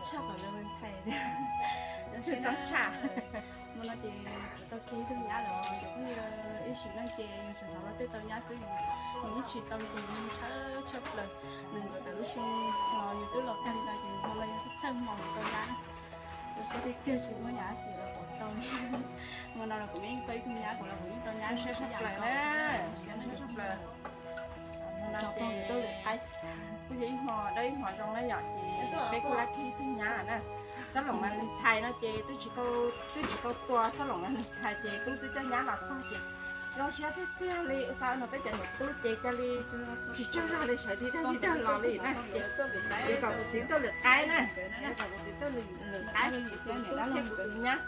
Tshaj qhov Valentine. Tshaj tshaj. Hmo no ces kuv tau kiag ib tug nyab los cov phooj ywg, ib sim neej ces yus tsuas hnov luag tej tau nyab xwb, yus yeej tsis tau ces yus tshawb tshaj plaws. Nws nkawd tawm lub xyoo no yus twb los tag li no ces hmo no yog thawj hmo tau nyab. Ua siab tiag tiag tsis muaj nyab tsis los pom tau. Hmo no los kuv yeej tau ib tug nyab, kuv los kuv yeej tau nyab siab tshaj plaws na. Kuj yog ib hmo dawb ib hmo zoo na yom, ces peb kuj lab kiag ib tug nyab na. Xob loos Valentine no ces twb tsis tau tua, xob loos Valentine ces tub twb coj nyab los txog ces zoo siab tiag tiag li. Xav no peb cov niam tub ces cia li tsis tsaug zog li, sawv daws dawg los li na. Ces yuav kom kuv txiv tuaj lwm qaib na, yuav kom kuv txiv tuaj lwm qaib, kuv tub thiab kuv tus nyab.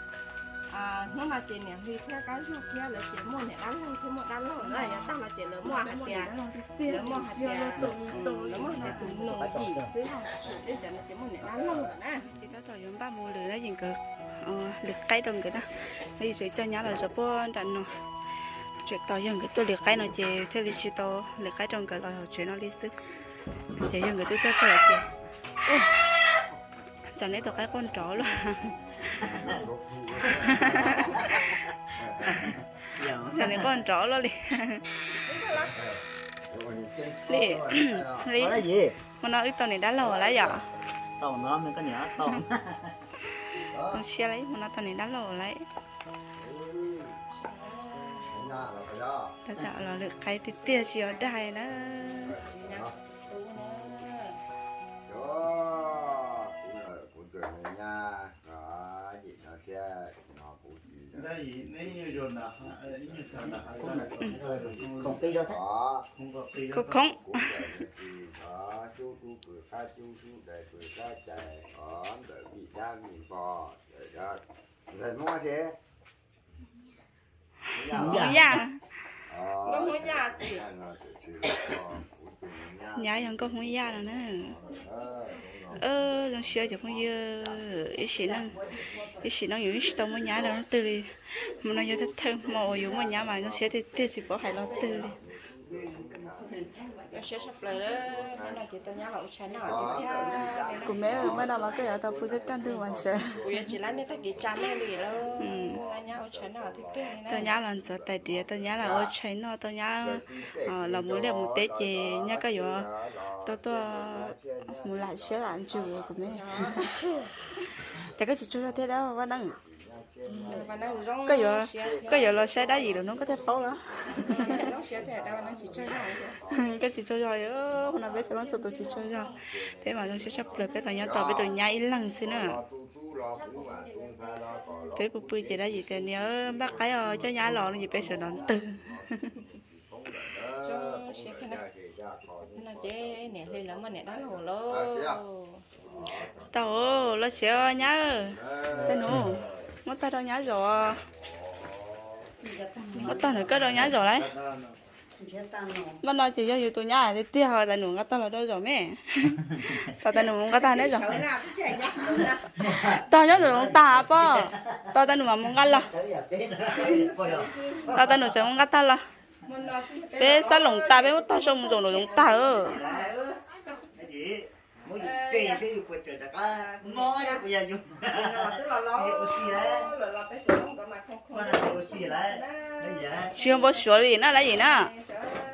Hnub no ces niam hli thiab Kab Zuag thiab lawv ces muaj niam dab laug thiab muaj dab laug na, yav tag los ces lawv muaj hais tias, lawv muaj hais tias, lawv muaj hais tias tus nus yim xwb, peb cov no ces muaj niam dab laug lawm na. Ces tab tom yuav npaj mus lwm na, yim nkawd lwm qaib rau nkawd na. Yim tseem coj nyab los zov puag nram no, tseem tos yog nkawd tuaj lwm qaib no ces thiaj li tsis tau lwm qaib rau nkawd los hauv tsev no li xwb. Ces yog nkawd twb tuaj txog lawm ces, tsam neb tus qaib quaj nrov luaj. Tsam neb quaj nrov luaj li. Li, li, hmo no wb tau niam dab laug lawm yom. Zoo siab li, hmo no tau niam dab laug lawm. Tab tom los lwm qaib tiag tiag tsis yog dag na. Khoom khoom. Hmoob Yaj. Nyab yog nkauj Hmoob Yaj no na. Zoo siab cov phooj ywg, ib sim neej, ib sim neej yus yeej tsis tau muaj nyab rau leej twg li. Hmo no yog thawj hmo uas yus muaj nyab mas zoo siab tiag tiag tsis paub hais lo twg li. Kuv me, muaj no mas koj yuav tau pw koj kaj ntug mas sawv. Tau nyab los ntxuav tais diav, tau nyab los ua tshais noj, tau nyab los mus liaj mus teb ces nyab koj yuav tau tuaj mus lam siab lam ntsws kuv me. Ces koj tsis tsaug zog thiab dab Vaj Neeb. Koj yuav los saib dab yim lawm hnub koj thiaj paub los. Koj tsis tsaug zog, hmo no peb txhua leej txhua tus tsis tsaug zog. Peb mas zoo siab tshaj plaws peb los nyob tos peb tus nyab ib leeg xwb na. Peb pw pw ces dab yim tias niam npaj qaib os, coj nyab los no ces peb sawv los ntws. Tau los tsev nyab, tais nus, muab tog rau nyab zaum. Muab tog ntawm koj rau nyab zaum lauj. Npaj no ces yog yus tus nyab tiag tiag, tais nus nqa tog los rau zaum me. Tos tais nus mus nqa tog neb zaum. Tog nyob zaum zoov tag poj, tos tais nus mam mus nqa los. Tos tais nus tseem mus nqa tog los. Peb xab loos tas peb muab tog sau mus zaum nraum zoov tag. Tsis yog npau suav li na dab yim na,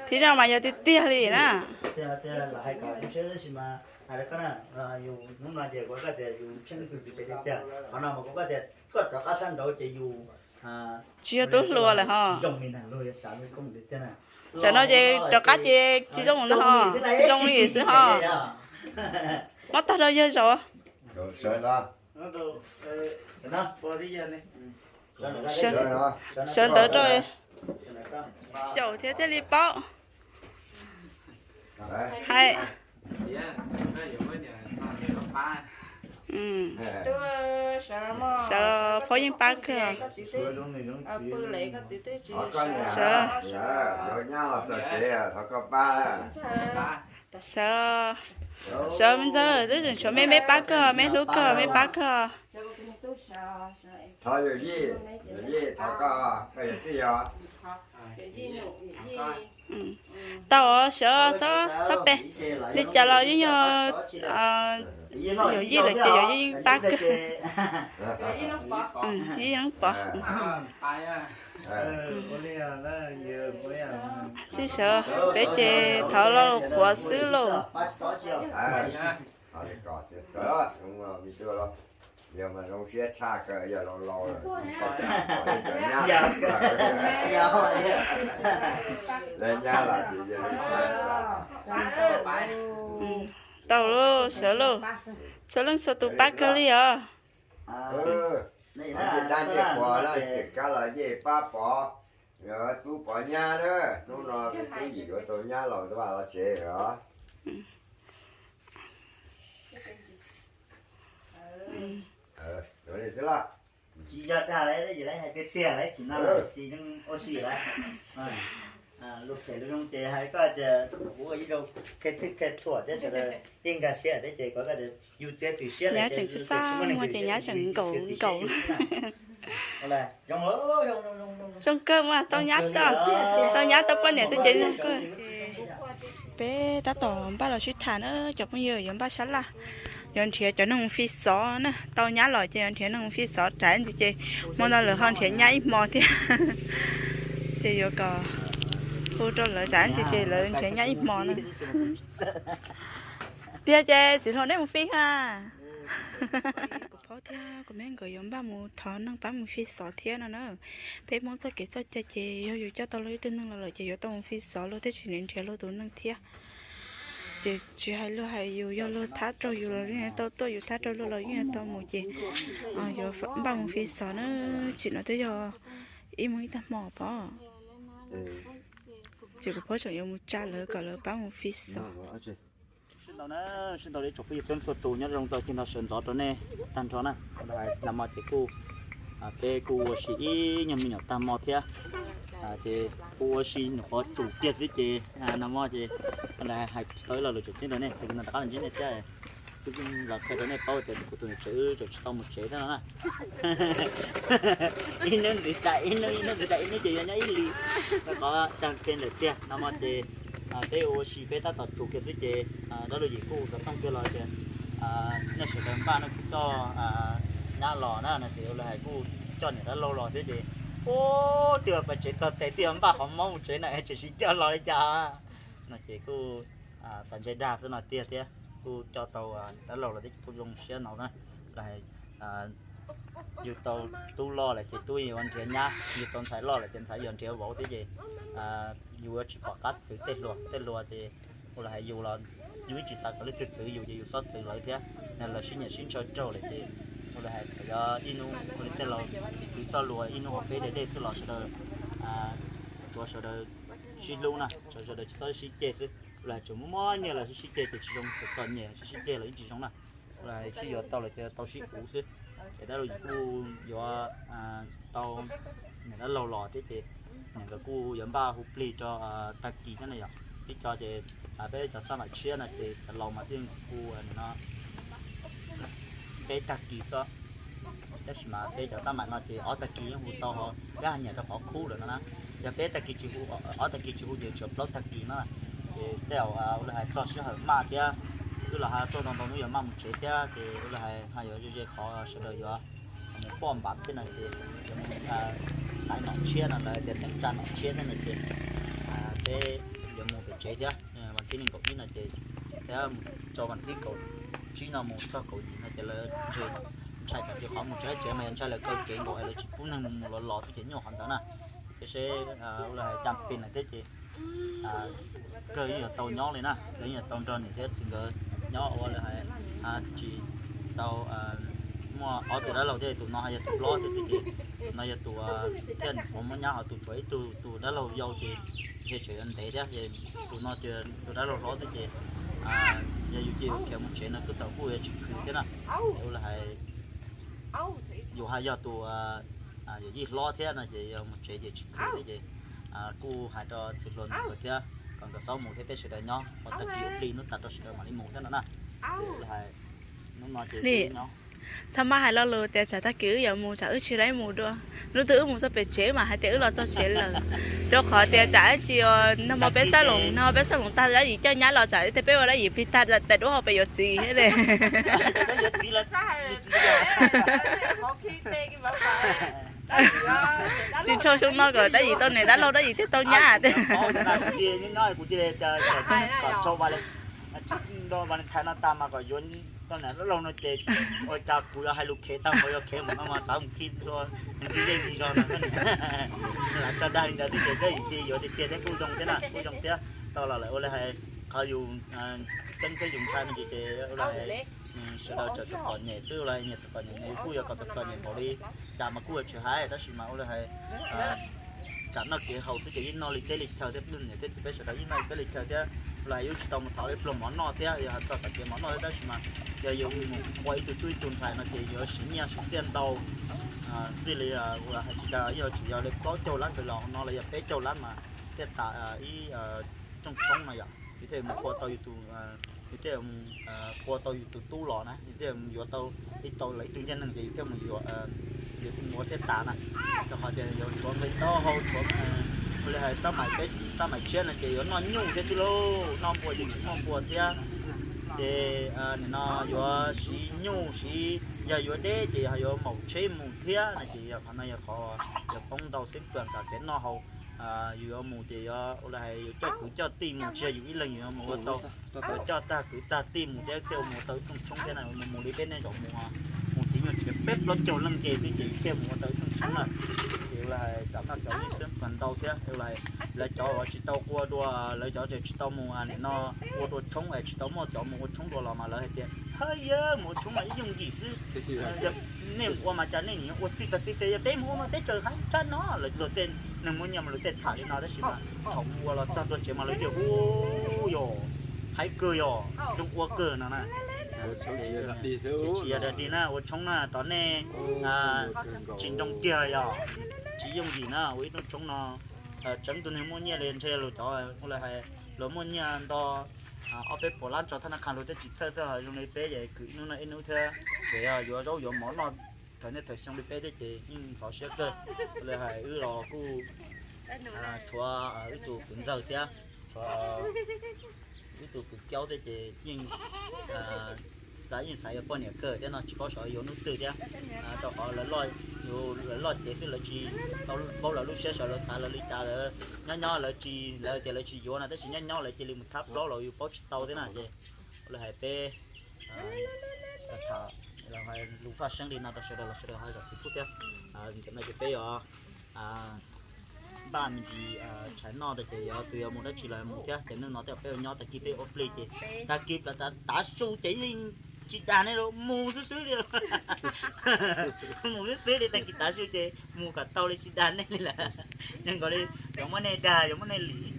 thiab no mas yog tiag tiag li na. Tsis yog tub hluas lawm ho. Tsam no ces rov qab ces tsis zoo no ho, zoo li xwb ho. Muab tog rau yawg zaum. Sawv ntawd rau xyaum thiab thiaj li paub. Hais, sawv, phauj yeej pab kawg. Sawv, sawv, sawv me ntxawg, twb tseem tshuav me, me pab kawg, me hlub kawg, me pab kawg. Tau os, sawv, txhob pe, li cas los yeej yog Yog yij lawm ces yog yij yeej pab kawg. Yij yeej pom. Sib sawv peb ces thov los qhuav xwb lauj. Tau lauj, sawv lauj, txhua leej txhua tus pab kawg li os. Dab ntxwg pom los tseem kab los yeej pab pov, tub pov nyab na, hnub no tub yim yuav tau nyab laus vaj los tsev os. Tsis yog dag lawm, yus lawv hais tiag tiag lawm, tsis no tsis zoo ua si lawm. Lus phem lus zoo ces hais koj tias kuv ua ib zaug khe txhij khe txhuam thiab sawv daws yeej nkag siab thiab ces koj tias yus txiav txim siab lawm ces yus tseem muaj neeg muag ces nyab tseem nkaum nkaum. Zoo kawg mas tau nyab xwb, tau nyab tau poj niam xwb ces zoo kawg. Peb tab tom npaj los sib tham na cov phooj ywg, yuav npaj sab laj, yuav nrhiav cov neeg mus fi xov na. Tau nyab los ces yuav nrhiav neeg mus fi xov, tsam ntsis ces hmo no lawv ho nrhiav nyab ib hmo thiab. Ces yuav kom hu rau lawv tsam ntsis ces lawv nrhiav nyab ib hmo na. Tiag ces txiv hluas nej mus fi ha. Kuv phob thiab kuv me nkawd yuav npaj mus thov neeg pab mus fi xov thiab no na. Peb Hmoob txoj kev txoj cai ces yog yus coj tau luag ib tug neeg los lawm ces yuav tau mus fi xov luag thiab tsis nrhiav luag tus neeg thiab. Ces tsis hais luag hais yus, yog luag thab rau yus los yeej tau tuaj, yus thab rau luag los yeej tau mus ces yuav npaj mus fi xov na. Tsim no twb yog ib moos ib tag hmo pom. Ces kuv phob tseem yuav mus tsa lawv kom lawv pab mus fi xov. Sib ntaus na, sib ntaus li tsoom phooj ywg txhua tus, nyob zoo tau kis ntog sawv ntxov rau nej tag nrho na. Nag hmo ces kuj, peb kuj ua si ib nyuag me nyuam tag hmo thiab, ces kuj ua si nyuam qhuav tsum kiag xwb ces nag hmo ces hais tsis tau ib lo lus tseem ceeb rau nej, ces kuv rov qab los ntsib nej thiab. Kuv los qhia rau nej paub tias kuv tus niam tsev wb tseem tsis tau mus tsev thiab no na. Ib hnub ntxiv tas ib hnub, ib hnub ntxiv tas ib hnub ces yuav nyob ib hlis, rau qhov cag ke lawm tiag. Nag hmo ces peb ua si peb tab tom tsum kiag xwb ces dab laug Yim kuj xov tooj kiag los tias nej sawv daws npaj no kuv coj nyab los na no ces ua li hais kuj coj niam dab laug los thiab ces ub, twb pais tsev txog tes twb yuav npaj qhov mob mus tsev na es tseem sib coj los li cas no ces kuj xav ntshe dag xwb no tiag thiab. Kuj coj tau dab laug los thiab ces kuj zoo siab no na. Los hais yus tau tub loj lawm ces tub yuav nrhiav nyab, yus tau ntxhais loj lawm ces ntxhais yuav nrhiav vauv thiab ces yus yuav tsis pom qab txwv tej hluas, tej hluas ces ua li hais yus los yus yeej tsis xav kom leej twg txwv yus ces yus xob txwv lawv thiab. Lawv sib nyiam sib ntshaw raug lawm ces ua li hais txawm yog ib hnub ua li tej laus kwv txoj lus ib hnub haus peb daim dej xwb los sawv daws, tsuav sawv daws sib hlub na, tsuav sawv daws tsis txhob sib ceg xwb. Ua li hais tsuas muaj muaj nyiaj los sib sib ceg ces tsis zoo, txom txom nyem sib sib ceg los yeej tsis zoo na. Ua li hais sib yuav tau lawm ces tau sib puv xwb. Ces dab laug Yim kuj yuav tau niam dab laug los thiab ces niam nkawd kuj yuav npaj hu plig rau tag kis thiab na yom. Ib co ces peb cov xab maim tshiab no ces cov laus mas thiaj kuj no peb tag kis xwb. Tab sis mas peb cov xab maim no ces ob tag kis yeej hu tau, peb haj nyiam rau qhov khub lawm no na. Yog peb tag kis tsis hu, ob tag kis tsis hu ces tshuav plaub tag kis no. Ces tej zaum ua li hais txog sij hawm maj thiab, wb los ho tuaj ntau ntau hnub yuav maj mus tsev thiab ces ua li hais ho yuav ze ze qhov sawv daws yuav mus poj npam thiab no ces yuav mus xaiv nom tshiab no lawv tias teeb tsa nom tshiab thiab no ces peb yuav mus pem tsev thiab. Vas thib nees nkaum ib no ces thiab mus rau vas thib kaum tsib no mus txog kaum yim no ces lawv ntshai kom tsis qhov mus tsev, tsev mas yog ntshai lawv kaw kev nkaus es lawv tsis pub neeg mus mus los los xwb ces nyuaj qhov ntawd na. Ces seb ua li hais cas pem lawm thiab ces kawg yeej yuav tau nyob li na, kawg yeej yuav tau nrog niam thiab txiv nkawd nyob ua li hais tsis tau muaj ob tug dab laug thiab, tus no haj yog tus hlob thiab xwb ces tus no yog tus thiaj nyuam qhuav muaj nyab, ho tus tshuav ib tug tus dab laug yau ces ntshe tseem yuav ntev thiab ces tus no ces tus dab laug hlob xwb ces yog yus cia yus khiav mus tsev no kuj tau kuj yuav tsis khwv thiab na. Ua li hais yus haj yog tus yawm yij hlob thiab no ces yog mus tsev ces tsis khwv thiab ces kuj hais rau txiv hluas nkawd thiab kom nkawd txhob mus thiab peb sawv daws nyob, ho tag kis ua plig hnub tas rau sawv daws mam li mus thiab no na. Ua li hais hnub no ces nyob Txhob maj hais lo lus tias tsam tag kis wb yuav mus, tsam wb tsis laib mus dua. Hnub twg wb mus txog pem tsev wb mam hais tias wb los txog tsev lawm. Rau qhov tias tsam ib ntsis nag hmo peb xab loos, nag hmo peb xab loos tag dab yim coj nyab los tsam tej peb ua dab yim plig tag tais duab hauv pes yuav txiv thiab ne. Tsis ntshaw xyoo no kom dab yim tau niam dab laug dab yim thiaj tau nyab. Valentine no tag mas kom yuav tau niam dab laug no ces ua cas kuv yuav hais lus khev tag npaum yuav khev mus no mas xav mus khi ua nws twb yeej li zog no. Lam tso dag li ntawd xwb ces dab yim cia yuav tiag tiag thiab kuj zoo thiab na, kuj zoo thiab. Tau los lawm ua li hais qhov yus tseeb thiab yus ntshai me ntsis ces ua li hais sawv daws txawm txom txom nyem xwb, ua li hais nyias txom txom nyem nws kuj yuav kom txom txom nyem npaum li cas mas kuj yuav tsis hais, tab sis mas ua li hais tsam noj kev haus xwb ces yeej noj li teb li chaw thiab, peb niam peb txiv peb sawv daws yeej noj li teb li chaw thiab. Los yus tsis tau mus thov li pluag mov noj thiab, yog hais txog tom kev mov noj thiab, tab sis mas yog yus mus ua ib tug tub ib tug ntxhais no ces yuav siv nyiaj siv txiaj ntau. Txij li hais tsis dag yog tsis yog li plaub caug lab kawg los no los yog peb caug lab mas thiaj tas ib rooj tshoob no yom, yus thiaj mus qhua tau yus tus, yus thiaj mus qhua tau yus tus tub los na, yus thiaj mus yuav tau ib tau lawv ib tug ncej neeg ces yus thiaj mus yuav, yus thiaj mus ua thiaj tas na. Rau qhov tias yuav tshuav nqi taub hau tshuav ua li hais xab mais, xab mais tshiab no ces yuav noj nyuj thiab xwb lauj, noj npua ces tsis muaj npua thiab. Ces nim no yuav siv nyuj siv, yog yuav deb ces yuav maum tsheb mus thiab no ces yog qhov no yog qhov yuav poob ntau xeeb plas kom kev noj haus. Yus yuav mus ces yuav ua li hais yus coj kwv coj tij mus, tsis yog yus ib leeg yus yuav mus ua tau. Yuav coj tag kwv tag tij mus thiab thiaj mus ua tau ib rooj tshoob thiab na, mus mus li peb nej zaum mus, mus tsis nyuaj tsis peb plaub caug leej ces xwb ces thiaj mus ua tau ib rooj tshoob na. Ces ua li hais kom noj cov yeej xeeb plas ntau thiab. Ua li hais lawv cov uas tsis tau qhua dua, lawv cov tsis tau mus nim no ua dua tshoob es tsis tau muaj cov mus ua tshoob dua los mas lawv hais tias, ha yawg, mus ua tshoob mas ib yooj yim xwb. Nej mus ua mas cas nej nim ua txij tag txij tes, yog peb mus ua mas peb tseem hais tshaj no. Luag tej neeg muaj nyiaj mas luag tej tham li no, tab sis mas thaum mus ua los txog tuaj tsev mas lawv tias, u, yog haib kawg, yog zoo ua kawg no na. Tsis yog dag dig na, ua tshoob na, tos nej tsis nroo kiag yog tsis yooj yim na, ua ib rooj tshoob no. Tseem tus neeg muaj nyiaj li ntshe luag cov ua li hais luag muaj nyiaj nto ob peb puas lab tso thab nab qha luag thiaj tsis txhawj xwb, ho zoo li peb ces kwv ib hnub noj ib hnub thiab, tseem yog yuav zaub yuav mov noj thaum niaj thaum xyoo li peb thiab ces yeej ntxhov siab kawg. Ua li hais wb los kuj tshuav wb tus kwv ntxawg thiab, tshuav wb tus kwv Kaub thiab ces yeej xav, yeej xav yuav poj niam kawg thiab no, tsis paub xyov yuav hnub twg thiab. Rau qhov lawv loj cev xwb, lawv tsis tau paub lawv lub siab xyov lawv xav lawv li cas, lawv nyob nyob lawv tsis, lawv tias lawv tsis yuav no, tab sis nyob nyob lawv cia li mus thab plaub los yus paub tsis tau thiab na. Ces ua li hais peb tham lus faj seeb li no rau sawv daws los sawv daws ho zam txim pub thiab. Ntawm no ces peb yuav npaj me ntsis tshais noj rau ces yog tus yuav mus dab tsi los mus thiab, ces hnub no tej peb ua nyob, tag kis peb ua plig ces tag kis plam tav su ces yeej tsis dag nej los mus xwb xwb li. Mus xwb xwb li, tag kis tav su ces mus kom tau li, tsis dag nej li lawm. Yog nkaus li yuav muab nej dag, yuav muab nej lim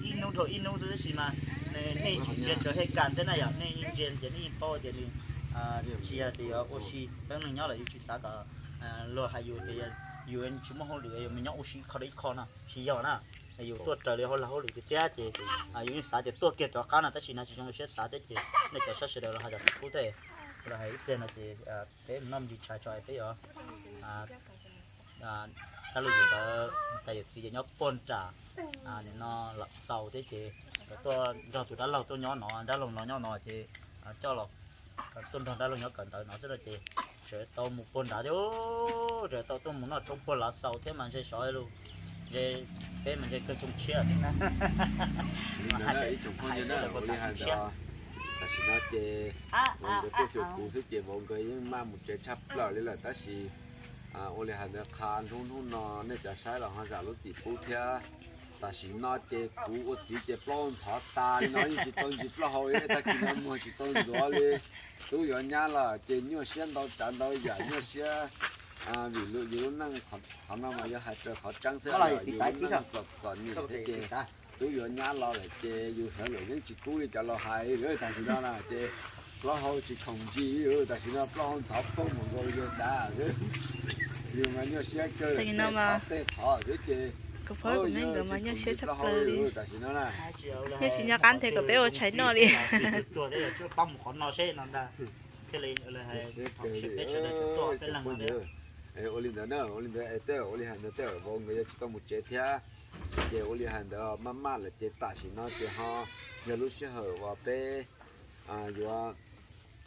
ib hnub dhau ib hnub xwb, tab sis mas nej tseem ntsia tsawv hej kas thiab na, yog nej yeej ntsia ces nej yeej paub tias nws tsis yog tias yuav ua si. Peb neeg nyob lawm yus tsis xav kom luag hais yus tias yus tsis muaj hauj lwm, yus mus nyob ua si ib qho rau ib qho no, tsis yog na. Yus tuaj raws li hauj lwm tiag tiag ces yus yeej xav tias tuaj kiag rov qab no, tab sis no tsis zoo li siab xav thiab ces nej cov saib sawv daws los ho zam txim pub thiab. Los hais ib pliag no ces peb noj me ntsis tshais tso peb yuav dab laug yus ntawd, tais yawm txiv ces nyob puag nram nim no Lam Xaus thiab ces tuaj nrog tus dab laug tuaj nyob no, dab laug no nyob no ces coj los tuaj nrog dab laug nyob kawm ntawv no xwb no ces sawv tau mus puag nrad thiab, sawv tau tuaj mus noj tshoob puag Lav Xaus thiab mas ntshe sov lus, ntshe peb mas ntshe kawg xyoo tshiab thiab na. Ib tsoom phooj ywg na, ua li hais ntawd, tam sim no ces vauv nkawd tuaj cuag kuv xwb ces vauv nkawd yeej maj mus tsev tshaj plaws li lawm, tab sis ua li hais ntawd qha nruab hnub no nej cov saib los ho zam lub txim pub thiab. Tam sim no ces kuv ua txiv ces plaub ntxhov tas li no yeej tsis tau ntsis plaub hau li, tag kis no muag tsis tau ntxuav li. Tub yuav nyab los ces nyuaj siab ntau tsav ntau yam, nyuaj siab vim yus lub neej qhov no mas yuav hais raws qhov tseeb xwb, yus lub neej txom txom nyem thiab ces tub yuav nyab los lawm ces yus sawv los yeej tsis kub li cov laus hais. Tam sim no na ces plaub hau tsis khoom ntsis, tam sim no plaub hau ntxhov poog mus nkaus yawg dav xwb. Yus mas nyuaj siab kawg, tej qhov tej qhov xwb ces kuv phob kuv me nkawd mas nyuaj siab tshaj plaws li. Tam sim no na, yeej tsis nco qab nthe kom peb ua tshais noj li. Pab mus qhov no seb no ntag. Ua li ntawd na, ua li ntawd es tej zaum ua li hais ntawd tej zaum vauv nkawd yuav tsis tau mus tsev thiab. Ces ua li hais ntawd maj maj lawm ces tam sim no ces ho yog lub sij hawm uas peb yuav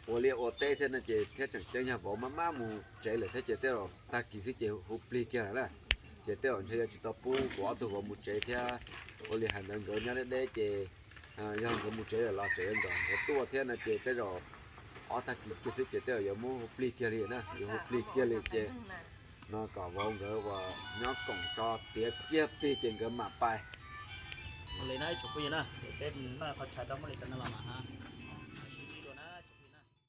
ua liaj ua teb thiab no ces thiab tseem ceeb yog vauv maj maj mus tsev lawm thiab ces tej zaum tag kis xwb ces hu plig kiag lawm na. Ces tej zaum ntshe yuav tsis tau pub kuv ob tug vauv mus tsev thiab. Ua li hais ntawd nkawd nyob deb deb ces yog nkawd mus tsev lawm los tseem yuav nrog nkawd tuaj thiab no ces tej zaum ob tag kis kiag xwb ces tej zaum yuav muab hu plig kiag li na, yuav hu plig kiag li ces no kom vauv nkawd uas nyob koom tso tiav kiag plig ces nkawd mam pais. Li no ib tsoom phooj ywg na, peb noj qhov tshais rau muab li cov no los mas ha.